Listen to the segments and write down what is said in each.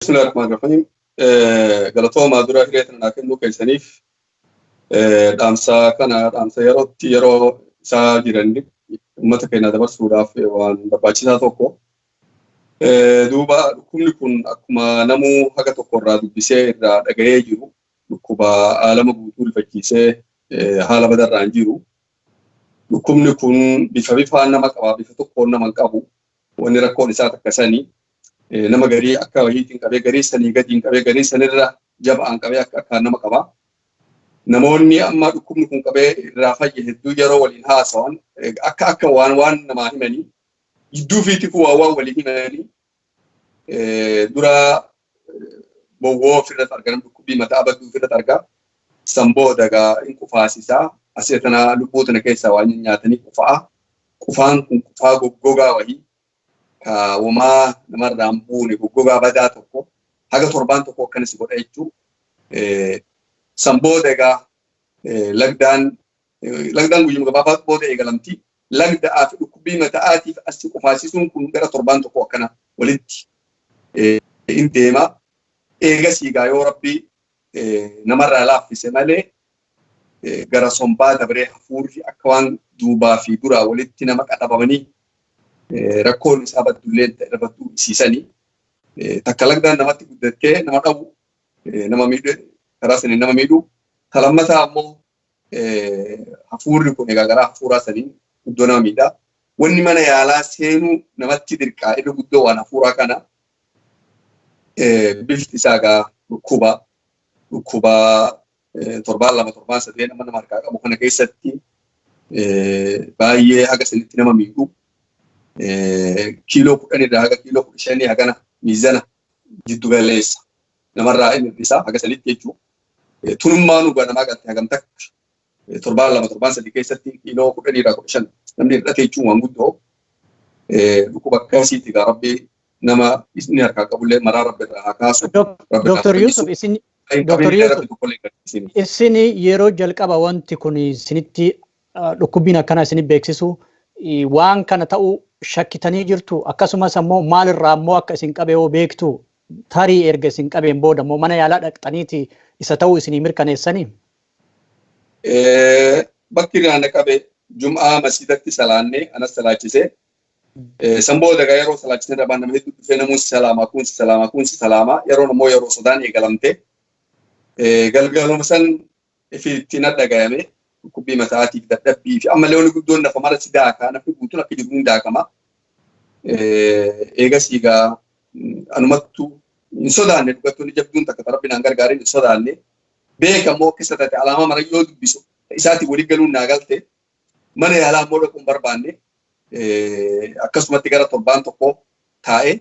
Bismillahirrahmanirrahim. Galatoomaa dura hiree tana naa kennuu keessaniif dhaamsa kana dhaamsa yerootti yeroo isaa jiran uummata keenya dabarsuudhaaf waan barbaachisaa tokko. Duuba dhukkubni kun akkuma namuu haga tokko irraa dubbisee irraa dhaga'ee jiru dhukkuba aalama guutuu rifachiisee haala badarraan jiru. Dhukkubni kun bifa bifaan nama qaba, bifa tokkoon nama hin qabu. Wanni rakkoon isaa takka sanii nama garii akka wahiitiin qabee, garii sanii gadiin qabee, garii sanirra jaba'aan qabee akka akkaan nama qaba. Namoonni amma dhukkubni kun qabee irraa fayye hedduu yeroo waliin haasawan akka akka waan waan namaa himanii jidduu fiitifu waan waan walii himanii dura bowwoo ofirratti arga, namni dhukkubbii mataa badduu ofirratti arga. San booda egaa hin qufaasisaa. Asii tana lubbuu tana keessaa waan nyaatanii qufa'a. Qufaan kun qufaa goggogaa wahii ka womaa namarraa hin buune goggogaa badaa tokko haga torbaan tokko akkana si godha jechuu. San booda egaa lagdaan lagdaan guyyuma gabaabaa booda eegalamti. Lagda'aa fi dhukkubbii mata'aatiif as si qufaasisuun kun gara torbaan tokko akkana walitti in deema. Eegasii egaa yoo Rabbi namarraa laaffise malee gara sombaa dabree hafuurri akka waan duubaa fi duraa walitti nama qadhabamanii rakkoon isaa baddullee irra badduu isiisanii takka lagdaan namatti guddattee nama dhabu nama miidhu karaa saniin nama miidhu. Ta lammataa ammoo hafuurri kun egaa garaa hafuuraa saniin guddoo nama miidha. Wanni mana yaalaa seenuu namatti dirqaa irra guddoo waan hafuuraa kana. Bifti isaa egaa dhukkuba dhukkuba torbaan lama torbaan sadeen amma nama harkaa qabu kana keessatti baay'ee haga sanitti nama miidhu. Kiiloo 10 irraa haga kiiloo 15 hagana miizana jiddu galeessa namarraa inni hir'isa haga sanitti jechuudha. Tunummaa nu namaa galte hagam takka torbaan lama torbaan sadii keessatti kiiloo 10 irraa 15 namni hir'ate jechuun waan guddoo. Dhukkuba akkasiiti egaa Rabbi nama inni harkaa qabullee maraa Rabbi irraa haa kaasu. Dr. Yusuf isin Dr. Yusuf isin yeroo jalqaba wanti kun isinitti dhukkubbiin akkanaa isin beeksisu waan kana ta'uu shakkitanii jirtu, akkasumas ammoo maalirraa ammoo akka isin qabe yoo beektu, tarii erga isin qabeen booda ammoo mana yaalaa dhaqxaniiti isa ta'uu isinii mirkaneessanii? Bakki irraa na qabe Jum'aa masiidatti salaannee anas salaachisee. San booda egaa yeroo salaachisee dhabaan nama hedduu dhufee namuun si salaamaa, kuun si salaamaa, kuun si salaamaa, yeroon ammoo yeroo sodaan eegalamte. Galgaluma san ifitti na dhagayame dhukkubbii mataatiif dadhabbii fi ammallee wanni guddoon nafa mara si daakaa, nafni guutuun akka jiru hin daakama. Eegas egaa anumattu hin sodaanne, dhugattoonni jabduun takka ta Rabbi naan gargaarin hin sodaanne. Beeka immoo akka isa taate alaamaa mara yoo dubbisu isaatiin walii galuun naa galte. Mana yaalaa immoo dhaquu hin barbaanne. Akkasumatti gara torbaan tokko taa'e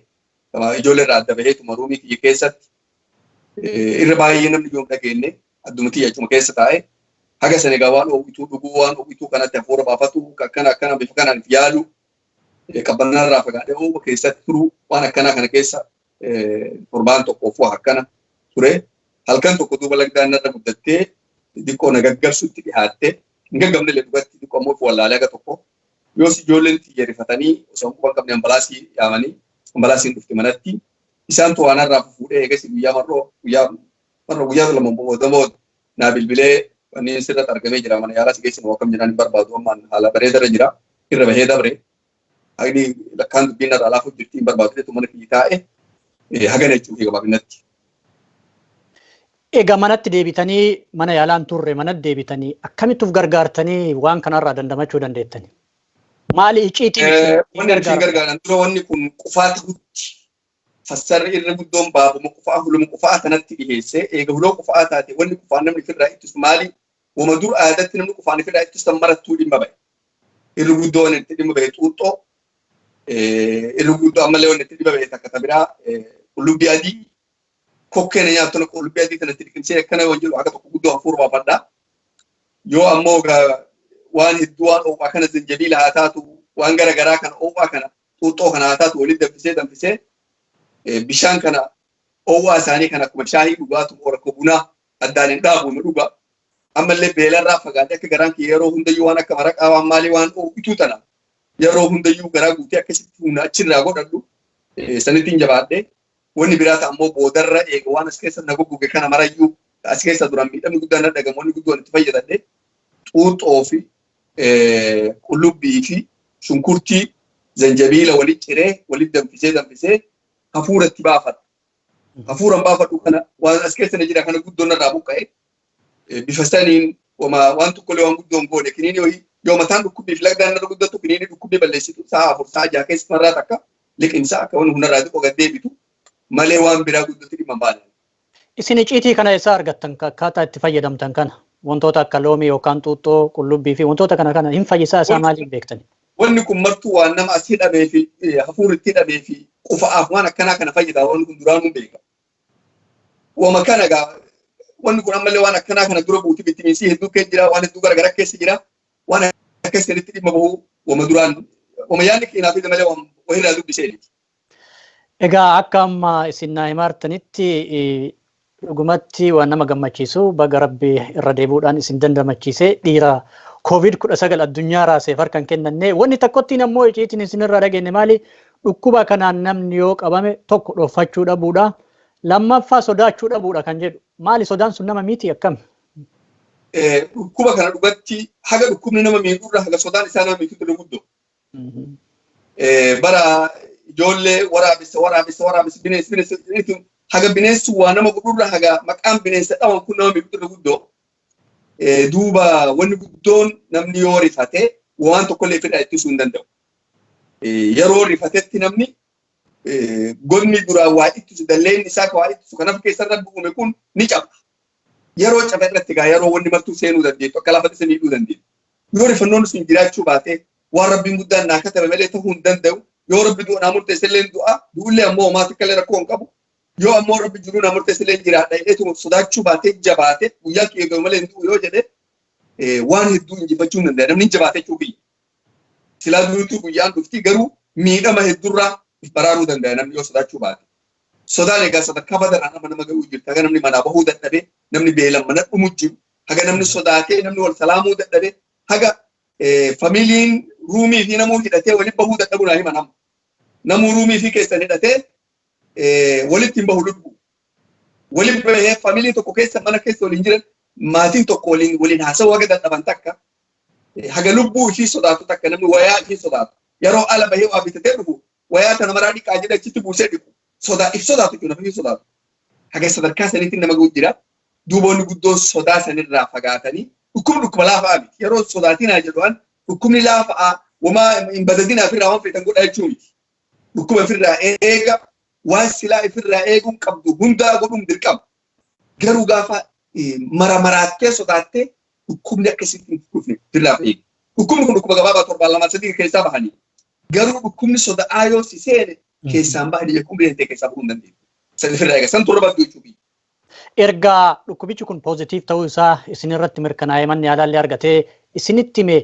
ijoollee irraa adda baheetuma ruumii kiyya keessatti irra baay'ee namni yoom dhageenye adduma tiyya achuma keessa taa'e. Haga sana egaa waan oowwituu dhuguu, waan oowwituu kanatti hafuura baafatu, akkana akkana bifa kanaan itti yaalu, qabbanaa irraa fagaadhee oowwa keessatti turuu, waan akkanaa kana keessa torbaan tokkoof waa akkana ture. Halkan tokko duuba lagdaan narra guddattee xiqqoo na gaggabsutti dhihaatte. Hin gaggabne illee dhugatti, xiqqoo ammoo of wallaalee haga tokko. Yoos ijoolleen tiyya rifatanii osoo hin quban qabne ambalaasii yaamanii ambalaasiin dhufte manatti. Isaan to'anarraa fuudhee eegas guyyaa marroo guyyaa marroo guyyaa lama booda booda naa bilbilee wanni sirratti argamee jira, mana yaalaa si geessinu akkam jedhaan, hin barbaadu, ammaan haala bareedarra jira, irra bahee dabre. Hagni lakkaan dubbiin narraa laafuu jirti, hin barbaadu jettu mana kiyya taa'e hagana jechuun gabaabinatti. Egaa manatti deebitanii, mana yaalaan turre, manatti deebitanii akkamitti of gargaartanii waan kanarraa dandamachuu dandeettani? Maali icciitiin isin Wanni isin gargaaran dura wanni kun qufaa ta'utti fassarri irra guddoon baabuma qufaa huluma qufaa kanatti dhiheessee eega huloo qufaa taate wanni qufaan namni ofirraa ittisu maali? Wama dur aadatti namni qufaan ofirraa ittisu tan marattuu dhimma bahe. Irri guddoo wanni itti dhimma bahe xuuxxoo, irri guddoo ammallee wanni itti dhimma bahe takka ta biraa qullubbii adii, kokkee na nyaattu qullubbii adii tanatti liqimsee akkana yoo jedhu haga tokko guddoo hafuura baafadha. Yoo ammoo waan hedduu waan oowwaa kana zanjabiila haa taatu, waan gara garaa kana oowwaa kana xuuxxoo kana haa taatu walitti danfisee danfisee bishaan kana oowwaa isaanii kana akkuma shaahii dhugaatu rakkoo bunaa addaan hin dhaabu nu dhuga. Ammallee beelarraa fagaatee akka garaan kiyya yeroo hundayyuu waan akka maraqaa waan maalii waan oowwituu tana yeroo hundayyuu garaa guutee akkasitti humna achirraa godhadhu sanittiin jabaadhe. Wanni biraa ta'a ammoo boodarra eega waan as keessa na goggoge kana marayyuu as keessa duraan miidhamni guddaan na dhagamu, wanni guddoon itti fayyadadhe xuuxxoo fi qullubbii fi shunkurtii, zanjabiila walitti ciree, walitti danfisee danfisee hafuura itti baafadha. Hafuuran baafadhu kana waan as keessa na jira kana guddoon narraa buqqa'e. Bifa saniin waan tokkollee waan guddoon goone. Kiniinii wayii yoo mataan dhukkubbii fi lagdaan narra guddatu, kiniinii dhukkubbii balleessitu sa'a 4, sa'a 6 keessa narraa takka liqimsa, akka wanni hundarraa xiqqoo gad deebitu malee waan biraa guddatti dhimma hin baane. Isin icciitii kana eessaa argattan, akkaataa itti fayyadamtan kana? Wantoota akka loomii yookaan xuuxxoo, qullubbii fi wantoota kana kana hin fayyisaa isaa maaliin beektani? Wanni kun martuu waan nama as hidhamee fi hafuurri itti hidhamee fi qufa'aaf waan akkanaa kana fayyada. Wanni kun duraanuu beeka. Wama kana gaa wanni kun ammallee waan akkanaa kana dura buuti, vitamin C hedduu keessa jira, waan hedduu garagaraa keessa jira. Waan akkas sanitti dhimma bahuu wama duraan wama yaadni keenyaa fi malee waan wahirraa dubbisee miti. Egaa akka amma isin naa himaartanitti, dhugumatti waan nama gammachiisu, baga Rabbi irra deebi'uudhaan isin dandamachiise. Dhiira COVID-19 addunyaa raaseef harka hin kennanne. Wanni takkottiin ammoo iciitiin isin irraa dhageenye maali? Dhukkuba kanaan namni yoo qabame, tokko dhoffachuu dhabuudha. Lammaffaa sodaachuu dhabuudha kan jedhu. Maali, sodaan sun nama miti akkam? Dhukkuba kana dhugatti haga dhukkubni nama miidhurra haga sodaan isaa nama miidhutu irra guddoo. Bara ijoollee waraabessa, waraabessa, waraabessa, bineensi, bineensi, haga bineensi waa nama godhurra haga maqaan bineensa dhawan kun nama miidhutu irra guddoo. Duuba wanni guddoon namni yoo rifate waan tokkollee ofirraa ittisuu hin danda'u. Yeroo rifatetti namni godni duraan waa ittisu, dalleen isaa ka waa ittisu kanaaf keessarra bu'ume kun ni caba. Yeroo caba irratti egaa yeroo wanni martuu seenuu dandeettu, akka lafatti isa miidhuu dandeettu. Yoo rifannoon sun jiraachuu baate, waan Rabbiin guddaan naa katabe malee ta'uu hin danda'u. Yoo Rabbi du'a naa murteesse illee du'a, du'ullee ammoo homaa takka illee rakkoo hin qabu. Yoo ammoo Rabbi jiruu naa murteesse illee jiraadha jedheetuma sodaachuu baatee jabaate, guyyaa kiyya gahu malee hin du'u yoo jedhe, waan hedduu injifachuu hin danda'a. Namni hin jabaate jechuu kiyya. Silaa duutuu guyyaan dhufti, garuu miidhama hedduurraa if baraaruu danda'a namni yoo sodaachuu baate. Sodaan egaa sadarkaa badarraa nama nama ga'uu jirti. Haga namni manaa bahuu dadhabee, namni beelan mana dhumu jiru, haga namni sodaatee namni wal salaamuu dadhabee, haga familiin ruumii fi namuu hidhatee walitti bahuu dadhabuu naa hima nama. Namuu ruumii fi keessan hidhatee walitti hin bahu lubbu. Walitti bahee familii tokko keessa mana keessa waliin jiran, maatiin tokko waliin waliin haasawuu haga dadhaban takka, haga lubbuu ishii sodaatu takka, namni wayaa ishii sodaatu. Yeroo ala bahee waa bitatee dhufu wayaa tana maraa dhiqaa jedhe achitti buusee dhiqu. Sodaa if sodaatu jechuudha, namni sodaatu. Haga sadarkaa saniitti nama ga'u jira. Duuboonni guddoon sodaa sanirraa fagaatanii, dhukkubni dhukkuba laafaa miti. Yeroo sodaatinaa jedhu an dhukkubni laafaa wamaa hin badadinaa, ofirraa waan feetan godhaa jechuu miti. Dhukkuba ofirraa eega, waan silaa ofirraa eeguun qabdu hundaa godhuun dirqama. Garuu gaafa mara maraattee sodaattee dhukkubni akkasitti hin dhufne ofirraa eegi. Dhukkubni kun dhukkuba gabaabaa torbaan 2 3 keessaa bahanii. Garuu dhukkubni soda'aa yoo si seene keessaan bahanii jechuun umrii keessaa bahuu hin dandeessu. San ofirraa eega. San turre baddu jechuudha. Erga dhukkubichi kun positive ta'uu isaa isin irratti mirkanaa'ee, manni yaalaallee argatee isinitti hime,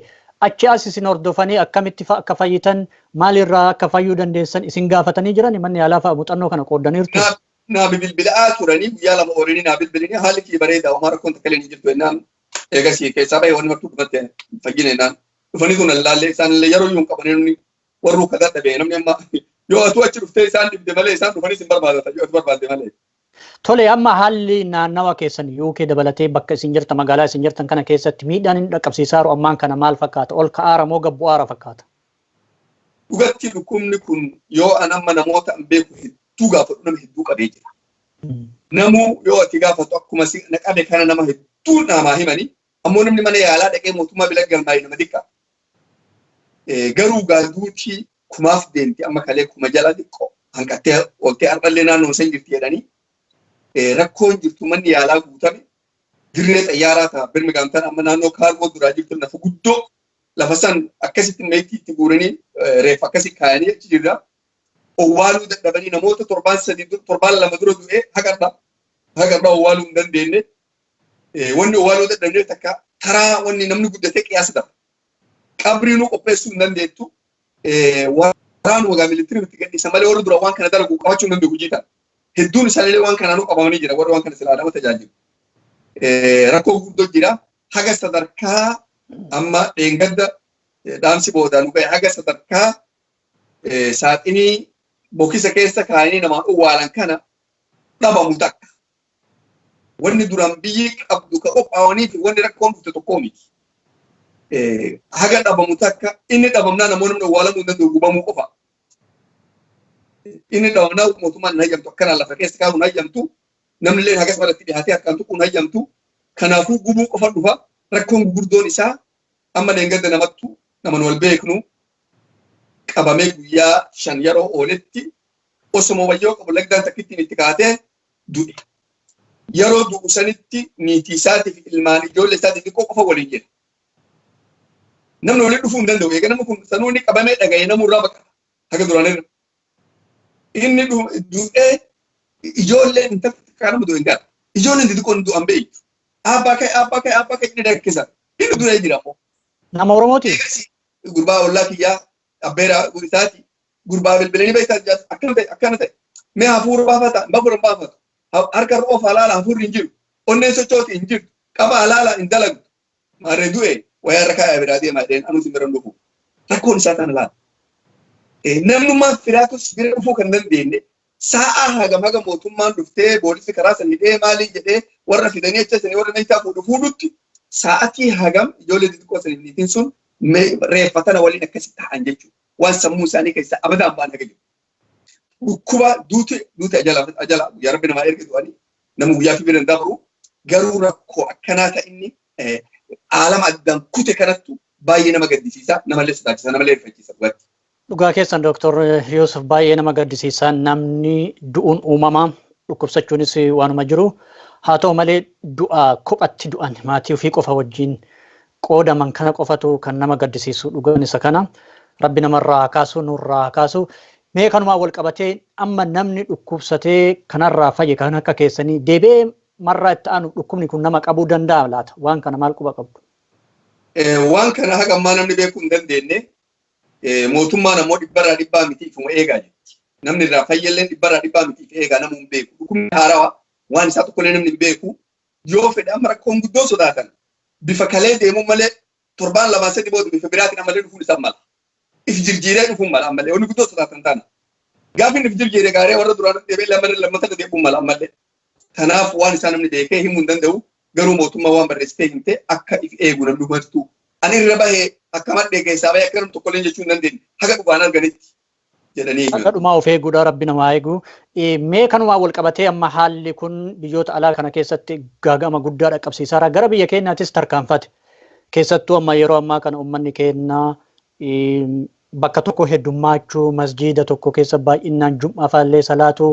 achi as isin hordofanii akkamitti akka fayyitan, maalirraa akka fayyuu dandeessan isin gaafatanii jiran, manni yaalaa fa'a muuxannoo kana qooddaniirtu? Naa bilbilaa turanii, guyyaa 2 oolanii naa bilbilanii, haalli kiyya bareedaa, homaa rakkoon takka illee hin jirtu jennaan, eegasii keessaa bahee wanni martuu dhufatte fayyine jennaan dhufanii kun laallee, isaan illee yeroo iyyuu hin qabanii. Namni warruu ka dadhabe, namni amma yoo atuu achi dhuftee isaan dhibde malee isaan dhufanis hin barbaadatan yoo ati barbaadde malee. Tole, amma haalli naannawa keessan, UK dabalatee bakka isin jirtan, magaalaa isin jirtan kana keessatti miidhaan inni dhaqqabsiisaa jiru ammaan kana maal fakkaata? Ol ka'aara moo gad bu'aara fakkaata? Dhugatti dhukkubni kun yoo an amma namoota an beeku hedduu gaafadhu, nama hedduu qabee jira. Namuu yoo ati gaafatu akkuma si na qabe kana nama hedduu namaa himanii, ammoo namni mana yaalaa dhaqee mootummaa bira galmaa'e nama xiqqaa. Garuu gaaduutii kumaaf deemti, amma kalee 1000 jala xiqqoo hanqattee ooltee, har'allee naannoo san jirti jedhanii. Rakkoon jirtu manni yaalaa guutame, dirree xayyaaraa ta'a Birmingham tan amma naannoo kaargoo duraa jirtu, lafa guddoo lafa san akkasitti meetii itti guuranii reeffa akkasi kaayanii achi jirra. Owwaaluu dadhabanii, namoota torbaan 3, torbaan 2 dura du'ee hagarra owwaaluu hin dandeenye. Wanni owwaaluu dadhabnee takka taraa wanni namni guddatee qiyaasa daba. Qabrii nu qopheessuu hin dandeettu. Waraanuma gaa militirii itti gadhiisa malee warri dura waan kana dalagu qabachuu hin danda'u hojii tana. Hedduun isaaniillee waan kanaanuu qabamanii jira, warri waan kana silaa nama tajaajilu. Rakkoo guddoo jira. Haga sadarkaa amma dheengadda dhaamsi boodaa nu ga'e, haga sadarkaa saaxinii Bokisa keessa kaayanii namaan owwaalan kana dhabamu takka. Wanni duraan biyyi qabdu ka qophaa'anii fi wanni rakkoon dhufte tokkoo miti. Haga dhabamu takka inni dhabamnaa namoonni namni owwaalamuu hin danda'u, gubamuu qofa. Inni dhabamnaa mootummaan hin hayyamtu, akkanaan lafa keessa kaa'uun hayyamtu, namni illee hagas maratti dhiyaatee harkaan tuquun hayyamtu. Kanaafuu gubuu qofa dhufa. Rakkoon gurguddoon isaa amma leengadda namattu naman wal beeknu qabamee guyyaa 5 yeroo ooletti osoma wayyoo qabu lagdaan takkittiin itti kaatee du'e. Yeroo du'u sanitti niitii isaatii fi ilmaan ijoollee isaatii xiqqoo qofa waliin jira. Namni waliin dhufuu hin danda'u. Egaa namni kun sanuu inni qabamee dhaga'ee namuu irraa baqata. Haga duraan irra. Inni du'ee ijoolleen intalli xiqqaa nama du'e hin gara. Ijoolleen xixiqqoon du'an beektu. Abbaa ka'e, abbaa ka'e, abbaa ka'e inni rakkisa. Inni du'ee jira ammoo. Nama Oromooti? Gurbaa ollaa kiyyaa abbeeraa isaati. Gurbaa bilbilanii beektaa jaas akkana ta'e, akkana ta'e. Mee hafuura baafata, bafuura baafatu. Harka irra of halaala, hafuurri hin jiru. Onneen sochooti hin jirtu. Qaba halaala hin dalagdu. Maarree du'e wayaa irra kaa'ee biraa deemaa jedheen anuu si bira hin dhufu. Rakkoon isaa tana laala. Namnummaan firaatus bira dhufuu kan dandeenye sa'aa hagam haga mootummaan dhuftee boolisii karaa san hidhee maalii jedhee warra fidanii achi sanii warra meeshaa fuudhu fuudhutti sa'atii hagam ijoollee xixiqqoo sanii niitiin sun reeffa tana waliin akkasi ta'an jechuudha. Waan sammuu isaanii keessaa abadaan ba'an haga jiru. Dhukkuba duuti duuti ajala ajala guyyaa rabbi namaa erge du'anii nama guyyaa fi bira hin dabru, garuu rakkoo akkanaa ta'inni aalama addaan kute kanattu baay'ee nama gaddisiisa, namallee sodaachisa, namallee rifachiisa dhugatti. Dhugaa keessan, Dooktor Yusuf, baay'ee nama gaddisiisa. Namni du'uun uumama, dhukkubsachuunis waanuma jiru. Haa ta'u malee du'a kophatti du'an maatii ofii qofa wajjin qoodaman kana qofatu kan nama gaddisiisu, dhugaan isa kana. Rabbi namarraa haa kaasu, nurraa haa kaasu. Mee kanumaan wal qabatee amma namni dhukkubsatee kanarraa fayye kan akka keessanii deebi'ee marraa itti aanu dhukkubni kun nama qabuu danda'a laata? Waan kana maal quba qabdu? Waan kana haga ammaa namni beekuu hin dandeenye. Mootummaan ammoo dhibbarraa dhibbaa miti, ifuma eegaa jirti. Namni irraa fayyalleen dhibbarraa dhibbaa miti, if eegaa namuu hin beeku. Dhukkubni haarawaa waan isaa tokkollee namni hin beeku. Yoo fedhe amma rakkoon guddoo sodaatan bifa kalee deemuu malee torbaan lamaan sadi booda bifa biraatiin ammallee dhufuun isaa mala. If jirjiiree dhufuun mala ammallee wanni guddoo sodaatan taana. Gaafi inni if jirjiire gaaree warra duraan deebi'ee lamarra lammata deebi'uun mala ammallee. Kanaaf waan isaa namni beekee himuu hin danda'u, garuu mootummaa waan barreessitee himte akka if eegu namni hubattu. Ani irra bahee akka madhee keessaa bahee akka namni tokkollee jechuu hin dandeenye haga dhugaan arganitti jedhanii. Akka dhumaa of eeguudha, rabbi namaa eegu. Mee kanumaan wal qabatee amma haalli kun biyyoota alaa kana keessatti gaagama guddaa dhaqqabsiisaara. Gara biyya keenyaattis tarkaanfate. Keessattuu amma yeroo ammaa kana uummanni keenya bakka tokko heddummaachuu, masjiida tokko keessa baay'inaan jum'aa fa'allee salaatu,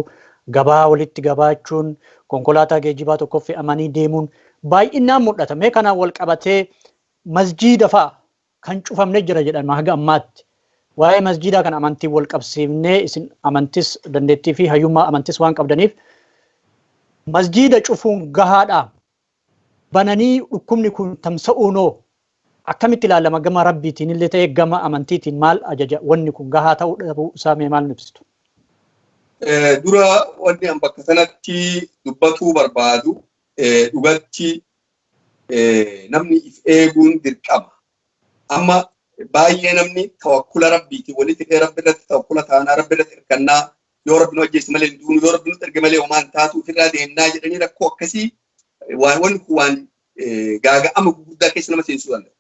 gabaa walitti gabaachuun, konkolaataa geejjibaa tokko fe'amanii deemuun baay'inaan mul'ata. Mee kanaan wal qabatee masjiida fa'a kan cufamne jira jedhama haga ammaatti. Waa'ee masjiidaa kana amantiin wal qabsiifnee, isin amantis dandeettii fi hayyummaa amantis waan qabdaniif, masjiida cufuun gahaadha? Bananii dhukkubni kun tamsa'uunoo akkamitti ilaalama? Gama rabbiitiin illee ta'e gama amantiitiin maal ajaja? Wanni kun gahaa ta'uu dhabuu isaa mee maal ibsitu? Dura wanni an bakka sanatti dubbatuu barbaadu, dhugatti namni if eeguun dirqama. Amma baay'ee namni tawakkula rabbiitiin walitti hidhee rabbi irratti tawakkula taanaa, rabbi irratti hirkannaa, yoo rabbi nu ajjeese malee hin duunu, yoo rabbi nutti erge malee homaa hin taatu, ofirraa deemnaa jedhanii rakkoo akkasii waan wanni kun waan gaaga'ama gurguddaa keessa nama seensisuu danda'a.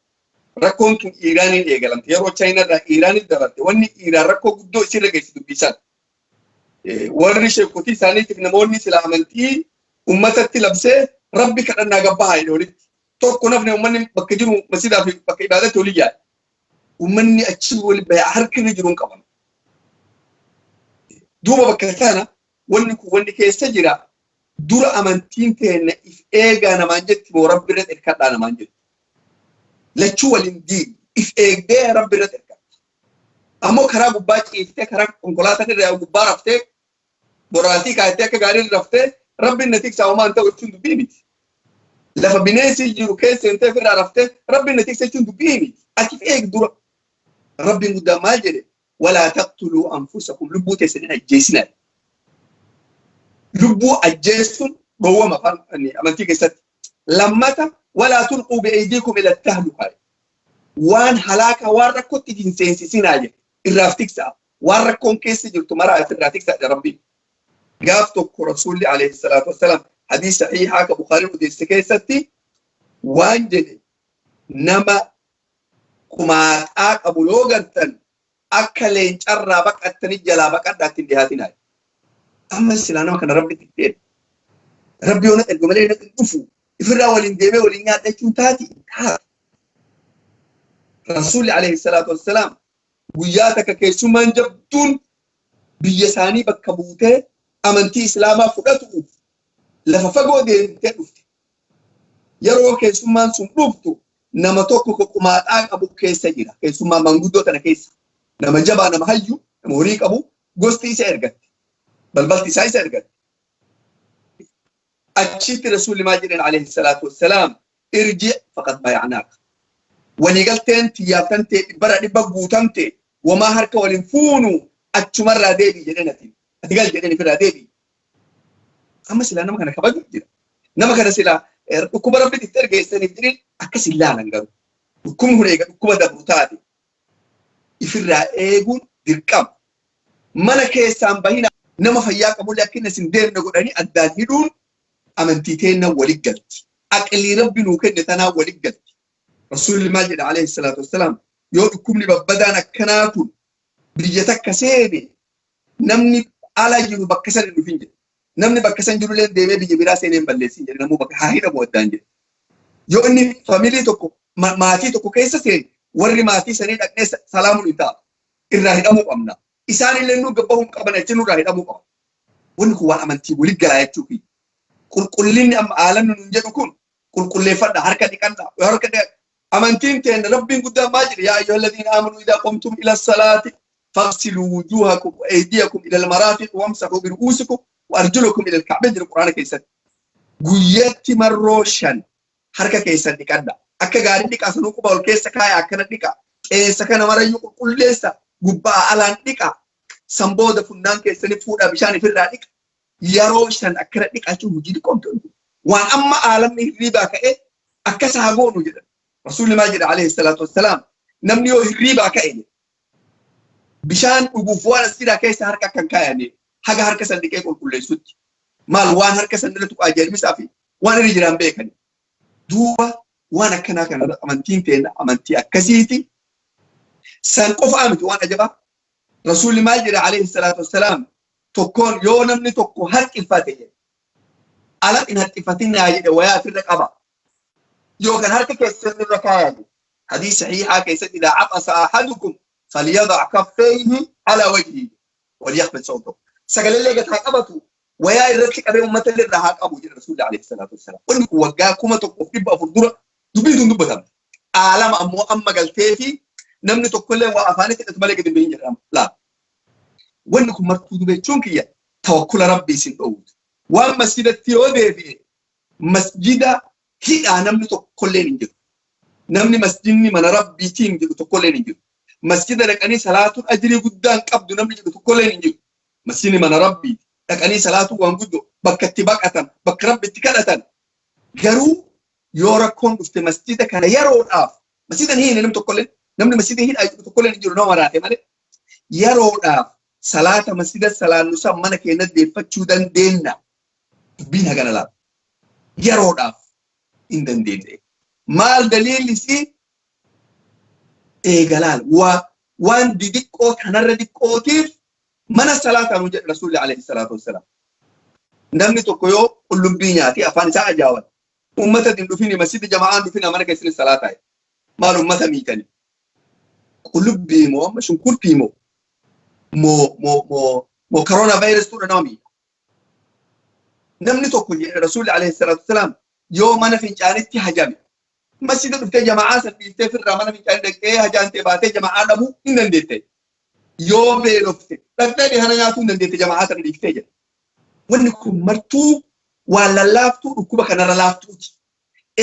Rakkoon tun Iiraaniin eegalamte. Yeroo Chaayinaa irraa Iiraaniin dabarte, wanni Iiraan rakkoo guddoo isirra geessi dubbisan. Warri sheekotii isaaniitiif namoonni sila amantii ummatatti labsee rabbi kadhannaa gabbahaa jedhe walitti. Tokko nafni uummanni bakka jiru masjiidaa fi bakka ibaadatti olii yaa'e. Uummanni achi wali bahee harki irra jiru hin qabame. Duuba bakka kana wanni kun wanni keessa jira, dura amantiin teenna if eegaa namaan jetti moo rabbi irratti hirkadhaa namaan jetti? Lachuu waliin diini. If eegdee rabbi irratti hirkatta. Ammoo karaa gubbaa ciiftee, karaa konkolaataa irra gubbaa raftee, boraatii kaayattee, akka gaarii raftee, rabbiin na tiksaa homaa hin ta'u jechuun dubbii miti. Lafa bineensi jiru keessa seentee ofirraa raftee rabbiin na tiksa jechuun dubbii miti. Ati if eegi dura. Rabbiin guddaan maal jedhe? Walaa taqtuluu anfusakum, lubbuu teessan hin ajjeesinaa. Lubbuu ajjeesuun dhoowwama afaan amantii keessatti. Lammata, walaa tulquu bi'aydiikum ila tahlukaa. Waan halaaka, waan rakkootti hin seensisinaa jedhe. Irraaf tiksaa. Waan rakkoon keessa jirtu maraa asirraa tiksaadha Rabbiin. Gaaf tokko Rasuulli alayhi salaatu wassalaam hadiis sahiihaa ka Bukhaariin odeesse keessatti waan jedhe, nama qumaaxaa qabu yoo gartan akka leencarraa baqattanii jalaa baqadhaa, ittiin dhihaatinaa. Amma silaa nama kana Rabbi itti Rabbi yoo na erga malee na dhufu ifirraa waliin deemee waliin nyaadha jechuun taati taatu. Rasuulli alayhi salaatu wassalaam guyyaa takka keessummaan jabduun biyya isaanii bakka buutee amantii Islaamaa fudhatuuf lafa fagoo deemtee dhufte. Yeroo keessummaan sun dhuftu nama tokko ka qumaaxaa qabu keessa jira. Keessummaa manguddoo tana keessa. Nama jabaa, nama hayyu, nama horii qabu, gosti isa ergatte. Balbalti isaa isa ergatte. Achitti Rasuulli maal jedhan alayhi salaatu wassalaam? "Irji faqad baaya'naaka." Waliigalteen xiyyaaftan ta'e dhibbara dhibba guutamte, wamaa harka waliin fuunu, achumarraa deebii jedheen ati. Ati gal jedheen, ifirraa deebii. Amma silaa nama kana kabaju jira. Nama kana silaa dhukkuba Rabbi itti ergeessaniif jedheen akkas hin laalan garuu. Dhukkubni kun eega dhukkuba dabru taate ifirraa eeguun dirqama. Mana keessaan bahina, nama fayyaa qabullee akka inni isin deemne godhanii addaan hidhuun amantii teenna walit galti. Aqlii Rabbi nuu kenne tanaa walit galti. Rasuulli maal jedha alayhi salaatu wassalaam? Yoo dhukkubni babbadaan akkanaa kun biyya takka seene, namni ala jiru bakka san hin dhufin jedhe. Namni bakka san jirullee deemee biyya biraa seenee hin balleessin jedhe, namuu bakka haa hidhamu addaan jedhe. Yoo inni family tokko, maatii tokko keessa seene, warri maatii sanii dhaqnee salaamuun hin ta'a. Irraa hidhamuu qabna. Isaan illee nu gabbahuu qaban, achi nurraa hidhamuu qaba. Wanni kun waan amantii walii galaa jechuufi. Qulqullinni amma aalamni nun jedhu kun, qulqulleeffadha, harka dhiqadha, harka dhiqadha. Amantiin teenya Rabbiin guddaan maal jedhe? "Yaa ayyuha alladhiina aamanu idaa qumtum ila salaati faghsiluu wujuhakum wa aydiyakum ila almarafiq wamsahu biru'usikum wa arjulakum ila alka'bayn" jedhe Quraana keessatti. Guyyatti marroo shan harka keessan dhiqadha. Akka gaarii dhiqaa, sanuu quba ol keessa kaaya, akkana dhiqa. Qeensa kana marayyuu qulqulleessa, gubbaa alaan dhiqa. San booda funnaan keessanii fuudhaa, bishaan ifirraa dhiqa. Yeroo shan akkana dhiqa jechuun hojii dhiqoomtu. Waan amma aalamni hirriibaa ka'ee akkas haa goonu jedhan. Rasuulli maal jedha alayhi salaatu wassalaam? Namni yoo hirriibaa ka'e bishaan dhuguuf waan as jira keessa harka akkan kaayame haga harka san dhiqee qulqulleessutti. Maal, waan harka san irra tuqaa jeermisaa fi waan irra jiraan beekani. Duuba waan akkanaa kana amantiin teenya amantii akkasiiti. San qofaa miti, waan ajabaa. Rasuulli maal jedha alayhi salaatu wassalaam? Tokkoon yoo namni tokko harqifate jedhe, ala hin haxxifatinaa jedhe, wayaa ofirra qaba. Yookaan harka keessan irra kaayaa jedhe. Hadiis sahiihaa keessatti "Idaa caxasa ahadukum falyadac kaffayhi alaa wajhihi walyakhfid sawtahu." Sagalee gataa qabatu wayaa irratti qabee uummata irraa haa qabu jedhe Rasuulli alayhi salaatu wassalaam. Wanni kun waggaa 1400 dura dubbiin tun dubbatamte. Aalama ammoo amma galtee fi namni tokkollee waa afaanitti hidhatu malee gadi hin bahin jedhama. Laa. Wanni kun martuu dubechuun kiyya tawakkula Rabbii isin dhoowwutu. Waan masjidatti yoo deebi'e, masjida hidhaa namni tokkolleen hin jiru. Namni masjidni mana Rabbiitiin jedhu tokkolleen hin jiru. Masjida dhaqanii salaatuun ajrii guddaan qabdu namni jedhu tokkolleen hin jiru. Masjidni mana Rabbiiti. Dhaqanii salaatuu waan guddoo, bakka itti baqatan, bakka Rabbi itti kadhatan. Garuu yoo rakkoon dhufte masjida kana yeroodhaaf masjida hin hiine namni tokkolleen, namni masjida hidhaa jedhu tokkolleen hin jiru, nama maraate malee. Yeroodhaaf salaata masjida salaannu san mana keenya deeffachuu dandeenya. Dubbiin hagana laata. Yeroodhaaf hin dandeenye. Maal daliilli isii? Eegalaal waa waan didiqqoo kanarra diqqootiif mana salaataa nu jedhe Rasuulli alayhi salaatu wassalaam. Namni tokko yoo qullubbii nyaate afaan isaa ajaawan, ummata hin dhufini, masjida jama'aan dhufina, mana keessatti salaataa. Maal ummata miitani? Qullubbii moo amma shunkurtii moo corona virus tuudha nama miidha? Namni tokko, jedhe Rasuulli alayhi salaatu wassalaam, yoo mana fincaanitti hajame, masjida dhuftee jama'aa san dhiiftee firraa mana fincaanii dhaqxee hajaantee baatee jama'aa dhabuu hin dandeette. Yoo beelofte dhaqxee dhihana nyaatuu hin dandeette jama'aa sana dhiiftee jedha. Wanni kun martuu waan lallaaftuu dhukkuba kanarra laaftuuti.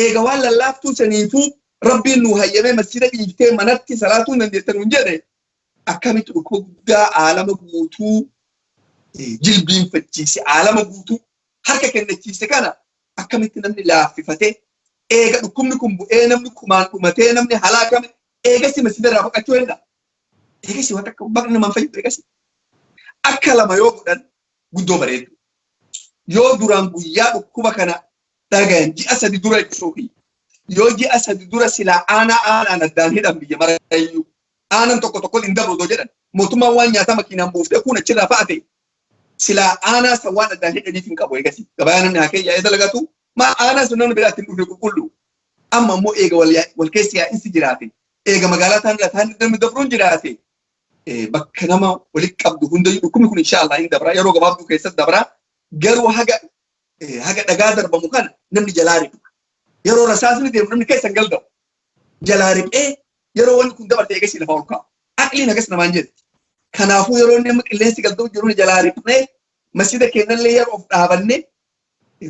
Eega waan lallaaftuu saniifuu Rabbiin nuu hayyamee masjida dhiiftee manatti salaatuu hin dandeette nuun jedhe, akkamitti dhukkuba guddaa aalama guutuu jilbiinfachiise, aalama guutuu harka kennachiise kana akkamitti namni laaffifatee, eega dhukkubni kun bu'ee namni kumaan dhumatee, namni halaakame, eegasi masjida irraa baqachuu danda'a? Eegasi waan akka baqni namaan fayyadu eegasi. Akka lama yoo godhan guddoo bareedu. Yoo duraan guyyaa dhukkuba kana dhagayan ji'a 3 dura jechuufi. Yoo ji'a 3 dura silaa aanaa aanaan addaan hidhan biyya marayyuu. Aanan tokko tokko hin dabru odoo jedhan. Mootummaan waan nyaataa makiinaan buuftee kun achirraa fa'a ta'e. Silaa aanaa san waan addaan hidhaniif hin qabu eegasi. Gabayaa namni haa keeyyaa'ee dalagatu. Maa aanaa sun namni biraa ittiin dhufne qulqullu. Amma immoo eega wal keessa yaa'insi jiraate. Eega magaalaa taan irraa taan namni dabruun jiraate. Bakka nama walitti qabdu hundayyuu dhukkubni kun inshaallah hin dabra. Yeroo gabaabduu keessatti dabra. Garuu haga dhagaa darbamu kana namni jalaa riqa. Yeroo rasaasni deemu namni keessa hin galgalu. Jalaa riqee yeroo wanni kun dabarte eegasii lafa ol kaa'u. Aqliin akkas namaan jetti. Kanaafuu yeroo inni amma qilleensi galga'u jiru jalaa riqnee masjida keenyallee yeroo of dhaabannee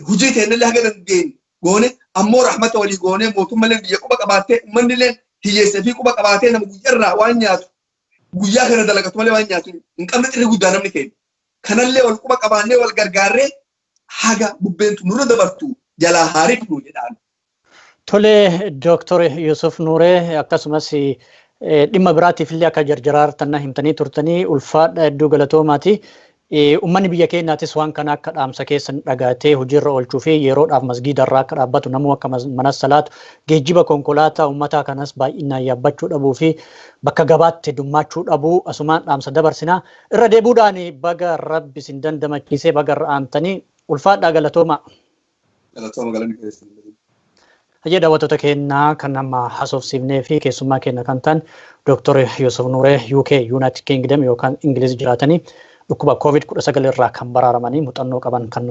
hojii keenyallee haga dandeenye goone ammoo rahmata walii goonee mootummallee biyya quba qabaattee uummanni hiyyeessee fi quba qabaatee nama guyyarraa waan nyaatu guyyaa kana dalagatu malee waan nyaatu hin qabne xirri guddaa namni keenya. Kanallee wal quba qabaannee wal gargaarree haga bubbeentu nurra dabartu jalaa haa riqnu jedhaan. Tole Dooktor Yusuf Nuuree, akkasumas dhimma biraatiif illee akka jarjaraartan himtanii turtanii, ulfaadha, hedduu galatoomaati. Uummanni biyya keenyaatis waan kana akka dhaamsa keessan dhagaatee hojiirra oolchuu fi yeroodhaaf masgiidarraa akka dhaabbatu, namuu akka mana salaatu, geejjiba konkolaataa uummataa kanas baay'inaan yaabbachuu dhabuu fi bakka gabaatti heddummaachuu dhabuu asumaan dhaamsa dabarsinaa. Irra deebuudhaan baga Rabbi isin dandamachiisee, baga irra aantanii, ulfaadhaa, galatooma. Galatooma, galanni keessan. Hayyee, daawwattoota keenyaa, kan nama haasofsiifnee fi keessummaa keenya kan ta'an Dr. Yusuf Nuuree, UK, United Kingdom yookaan Ingiliz jiraatanii dhukkuba COVID-19 irraa kan baraaramanii muuxannoo qaban kan